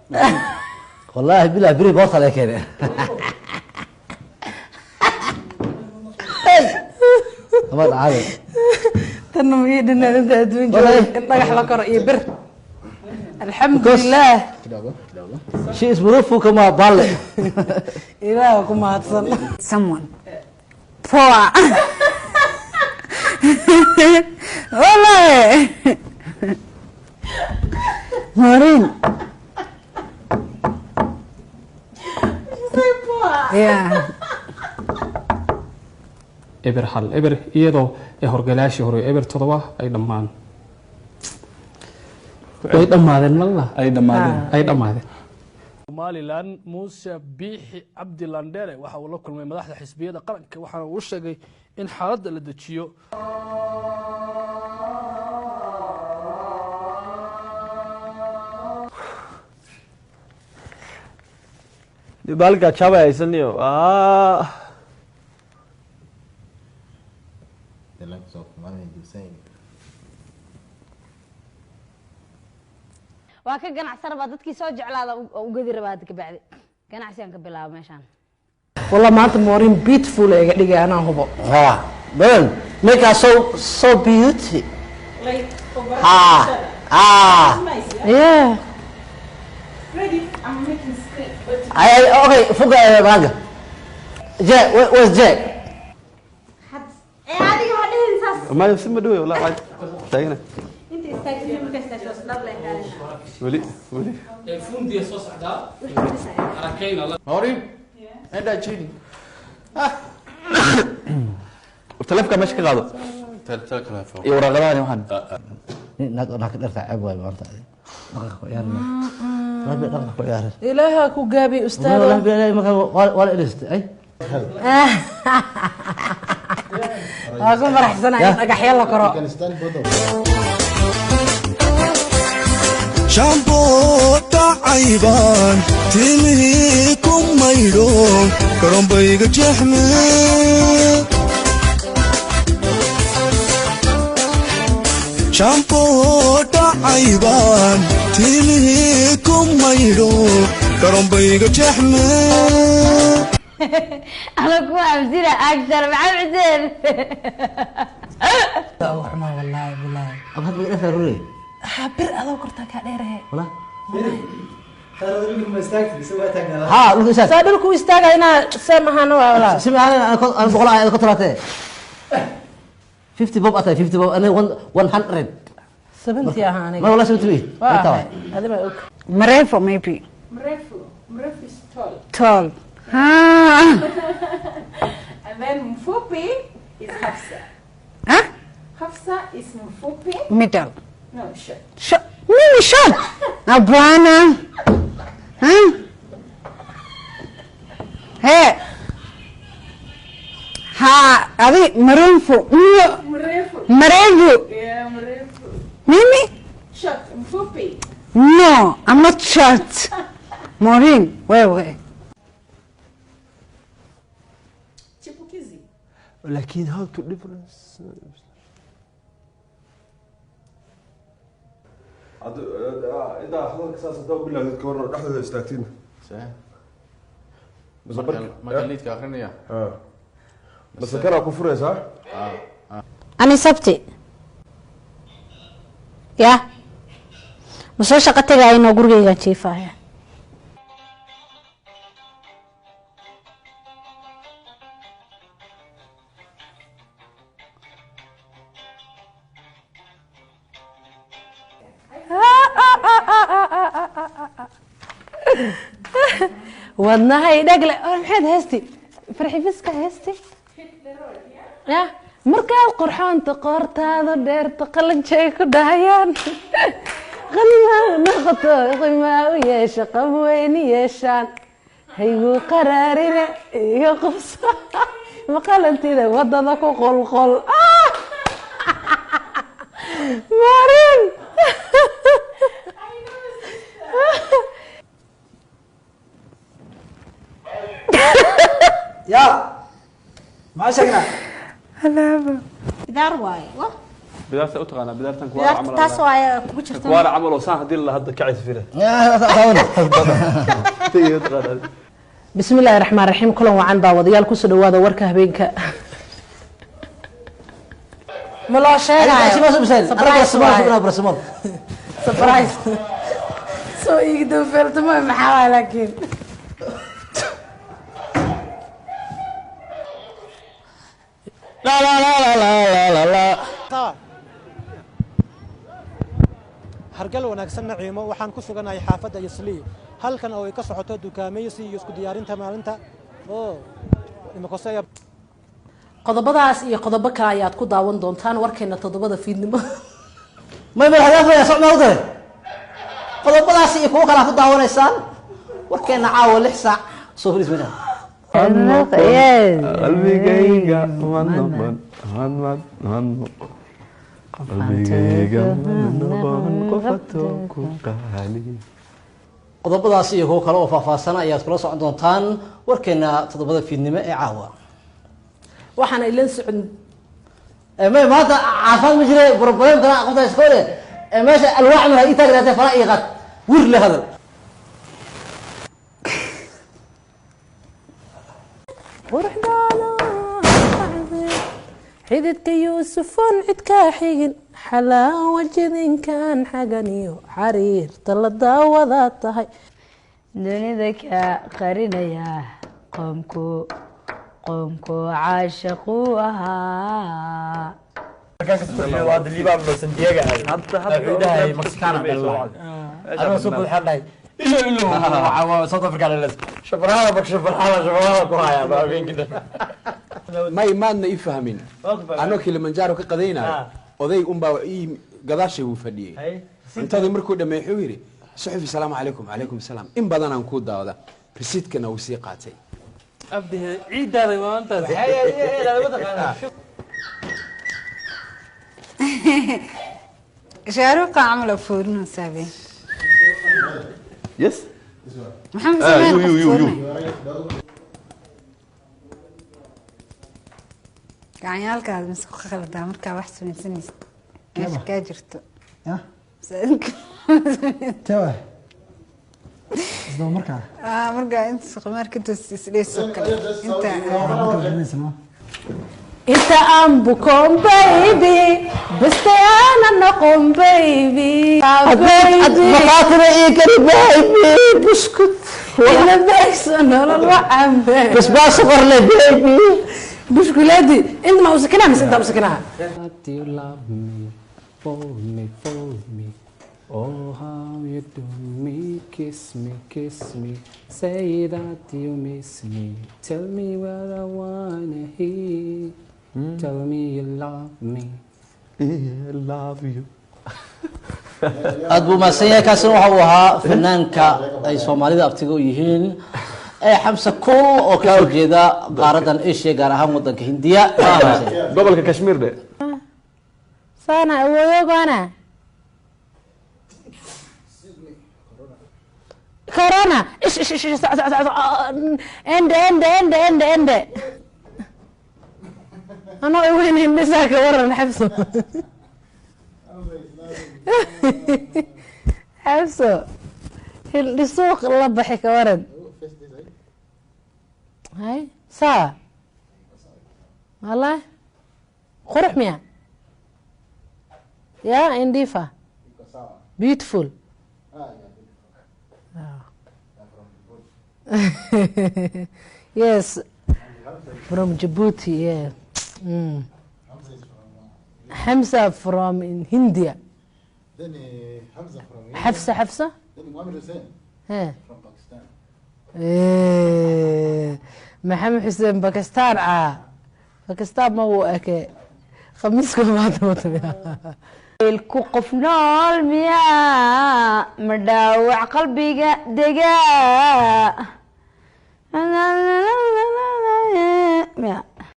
Wallaahi bilah beri boorta laga keenay. Ama dhacday. Tanna ma ii dhinaan inta adduun Wallahi. joogo in dhagax la koro iyo bir. Alxamdulilah. She is mrefu kama balle. Ilaah ku mahadsan. Someone poor. Wallahi. Maureen. Yeah. 0-1 iyadoo ee horgalaashii hore 0-7 ay dhammaan way dhammaadeen malla ay dhammaadeen. Ay dhammaadeen. Somalilan Muuse Biixi Cabdi Landheere waxa uu la kulmay madaxda xisbiyada qaranka, waxaana uu sheegay in xaaladda la dejiyo. Baalka jaba haysaniyo. Ah. The likes of Mohamed Hussein. Waa ka ganacsan rabaa, dadkii soo jeclaada oo u gadi rabaa. Hadda kabacdi ganacsigaan ka bilaabo meeshaan. Wallah, maanta Maureen beautiful iga dhigay, anaa hubo. Ha, man, make her so so beauty. Ha ah. Yeah. Ready? I'm making script. But Ay ay, okay, fuga banaanka. Jack, where's Jack? Ee, adiga ha dhihin saas. Ma si ma dhawe, wallahi caadi taagna. Inta istaagtay markaa istaagto isdhab leh. Weli weli. Fundiya soo socdaa harakayna. Maureen, enda chini. Taleefka meesha ka qaado iyo waraaqadahan waxaan. Nin naag naag dharta ceeb waay maanta. Dhaqanka ku ciyaarin. Rabbi, dhaqanka ku ciyaarin. Ilaaha ku gaabi, ustaado. Wallahi billahi marka waa la ilistay ay. Waa ku faraxsanahay in dhagaxyo la koro. You can stand both of them. Shampoo dhacaybaan timihii ku maydho, karoonbayga jeexme. Shampoo dhacaybaan timihii ku maydho, karoonbayga jeexme. Ana ku cabsina agshar Maxamed Xuseen. Xumaa, wallaahi bilaahi. Ama hadda dharta rure. Ha, bir adoo kortaa kaa dheerahe. Wala. Ha, dhulka istaag. Saa dhulku istaaga inaa see mahana waa walaa. Si ma ana ana 100 ay ku talaatee. 50 bob atay, 50 bob, ana 100. 70 ahaa aniga. Ma wala 70. Waa ahay, adiba og. Mrefu maybe. Mrefu. Mrefu is tall. Tall. Ah. And then mfupi is Hafsa. Huh? Hafsa is mfupi. Middle. No, short. Short. Mimi short. Hapana. Huh? Hey. Ha, adi mrefu. Mrefu. Mrefu. Yeah, mrefu. Mimi? Short, mfupi. No, I'm not short. Maureen, wewe. Chipukizi. Laakiin how to difference? Intaa hadalka saas hadaa u bilowdid, ka waran dhexdooda istaagtiin? Mise Marka liidka akrinaya. Mise kanaa ku furaysaa? Ani sabti ya ma soo shaqo tagayno, gurigaygaan jiifaya. Wadnahay dhagle oo maxayd heesti Farxi Fiska heesti ya markaad qurxoonta, qoortaada dheerta, qalanjay ku dhahayaan, qimaa noqoto, qimaa u yeesha, qab weyni yeeshaan, hayguu qaraarine iyo qubso maqalantida wadada ku qolqol. Marin. Ya, maxaa sheegnaa? Bidaar waaye wa. Bidaarta u taqaanaa bidaartan kuwa Bidaarta camal. Taas waaye kugu jirta. Kuwa camal oo saan hadii la hadda kacaysa fiira. Tiyo taqaanaa. Bismi illaahi raxmaan raxiim. Kulan wacan daawadayaal, kusoo dhawaada warka habeenka. Ma loo sheegayo? Surprise waaye. Surprise. Soo iigi daba maxaa waay laakiin. La la la la la la la. Hargal wanaagsan Naciimo. Waxaan ku suganahay xaafadda Islii, halkan oo ay ka socoto dukaamaysi iyo isku diyaarinta maalinta oo imakosaya. Qodobadaas iyo qodobo kale ayaad ku daawan doontaan warkeena 7da fiidnimo. May madaxdaafaya socmaa u dare. Qodobadaas iyo kuwo kale ku daawanaysaan warkeena caawa 6 saac. Soo fadhiis meesha. Qalbigayga ma noqon ma noqon, qalbigayga ma noqon qofato ku qaali. Qodobadaas iyo kuwo kale oo faahfaahsan ayaad kula socon doontaan warkeena 7da fiidnimo ee caawa. Waxaana ilan socon. May maanta caafimaad ma jire, problem kana qofta iskoole meesha alwaax ma ii taagnaatay, fara ii qaad wir le hadal. Quruxdaada xididka Yuusufon cidkaa xigin, xalaawa jidinkan xaganiyo xariirta la daawada tahay. Dunida ka qarinaya qoomku qoomku caashaquu ahaa. Hadda Liibaan loo San Diego aaday. Wuxuu dhahay Mexicana dhalay. Anoo soo buuxaan dhahay. Ilo ilo waa South Africa dhalay. Shabarada bak shabarada shabarada ku haya baa habeenkii dhan. May maadna ii fahmin, anoo Kilimanjaro ka qadaynayo, oday unbaa ii gadaashay wuu fadhiyey. Cuntadii markuu dhameey wuxuu yidhi, "Suxufi, salaamu calaykum." "Calaykum salaam, in badanaan kuu daawada." Risiidkana wuu sii qaatay. Abdi ciidaada maantaas. Shaaruqa camal afuurino saabe. Yes. Maxamed Ah, Sameer. you, you, you, you. Gacanyaalkaad mise ku khaladaa markaa wax samaysanaysa meesha kaa jirto? Ya? Tewa. Isdaba markaa. Ah, markaa inta khimaar ka toos isdheyso kale inta. Markaa garanaysa ma? Inta aan bukoon baby, biste aana noqon baby. Maqaatira ii kari baby, buskut. Ila bayso nolol wacan baby. Basbaas qorle baby. Bushkulaadi inta ma usakinaa mise inta usakinaa? That you love me, fold me, fold me. Oh, how you do me, kiss me, kiss me. Say that you miss me. Tell me what I wanna hear. Tell me you love me. I love you. Aad buu mahadsan yahay. Kaasina waxa uu ahaa fanaanka ay Soomaalida abtiga u yihiin ee Xamse Kul oo kasoo jeeda qaaradan Asia, gaar ahaan wadanka Hindiya. Gobolka Kashmir dhe. Sana awoodogana corona ish ish ish ish, soc soc soc, ende ende ende ende ende anoo iweyn hindhisaa ka waran. Xabso, Xabso, hindhisuuq la baxi ka waran. Hay saa wallahi qurux miya ya indifa beautiful. Yes, from Djibouti, yeah. Hamza from in India. Then Hamza from India. Hafsa, Hafsa? Then Muhammad Hussein from Pakistan. Eh, Maxamed Xuseen Bakistaan ah. Bakistaan ma uu eke. Khamiiska maanta wata. Ku qof nool miyaa ma dhaawac qalbiga degaa?